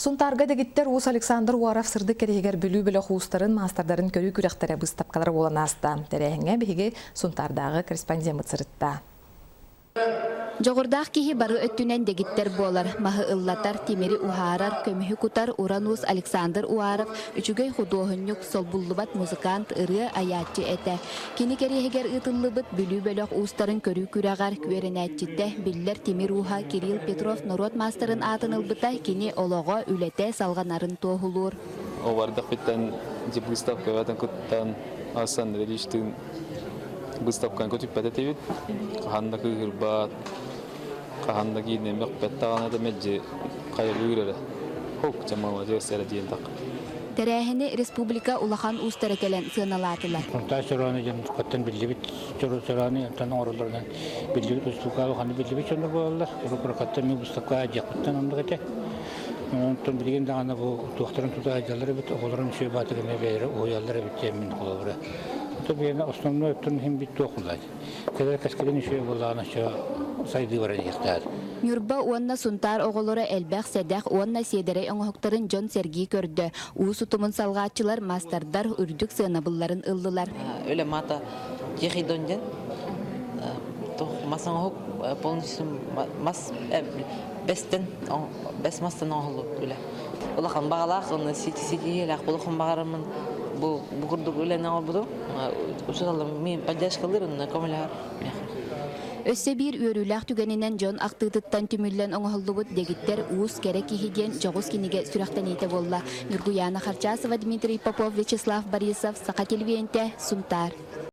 Сунтаарга дэгиттэр уус Александр Уаров сырдык кэриһигэр Бүлүү бөлөх уустарын, маастардарын көрүү күрэхтэрэ быыстапкалара буолан ааста. Тэрээһиҥҥэ биһиги Сунтаардааҕы корреспондеммыт сырытта. Дьоҕурдаах киһи бары өттүнэн дэгиттэр буолар. Маһы ыллатар, тимири уһаарар, көмүһү кутар уран уус Александр Уаров үчүгэй худуоһунньук, солбуллубат музыкант, ырыа айааччы этэ. Кини кэриэһигэр ыытыллыбыт Бүлүү бөлөх уустарын көрүү күрэҕэр үөрэнээччитэ, биллэр тимир ууһа Кирилл Петров норуот маастарын аатын ылбыта кини олоҕо, үлэтэ салҕанарын туоһулуур. Овардахпыттан выставкаҕа кыттан Александр Ильичтыын выставканы көтүппэт этибит. Хаһан да кыыһырбат, хаһан да киинэ мөхпөт даҕаны да мэлдьи хайалыыр эрэ. Хук, дьэ молодец эрэ диэн так. Тэрээһини республика улахан уустара кэлэн сыаналаатылар. Хунтай чороonu дьон кыттан биллибит чорону онтон оҥороллорунан биллибит устука улаханнык биллибит дьоннор буолаллар. Уруккаттан мен выставка дьиэхпиттэн оннук этэ. Онтон билигин даҕаны бу туохтарын тута сылдьаллар эбит, оҕолорун үчүгэй баатык эмиэ бэйэлэрэ уһуйаллар эбит диэн мин холобура. Онтон биһиэнэ основной оттон иһин бит туох булаат. Кэлэр кэскилин үчүгэй буоллаҕына чо сайдыы баран иһиэхтээх. Ньурба уонна Сунтаар оҕолоро элбэх сэдэх уонна сиэдэрэй оҥоһуктарын дьон сэргии көрдө. Уус утумун салҕааччылар, маастардар үрдүк сыанабылларын ыллылар. Үлэ мата Тихий Дон диэн мас оҥоһук полностью мас бэстэн бэс мастан оҥоһуллубут үлэ. Улахан баҕалаах уонна ситиһиилээх улахан баҕараммын бу бу курдук үлэни оҥорбутум. Учууталым мин поддержкалыыр уонна көмөлөһөр. Өссө биир үөрүүлээх түгэнинэн дьон ахтыытыттан түмүллэн оҥоһуллубут дэгиттэр уус кэрэ киһи диэн дьоҕус кинигэ сүрэхтэниитэ буолла. Ньургуйаана Харчасова, Дмитрий Попов, Вячеслав Борисов, Саха телевидениетэ, Сунтаар.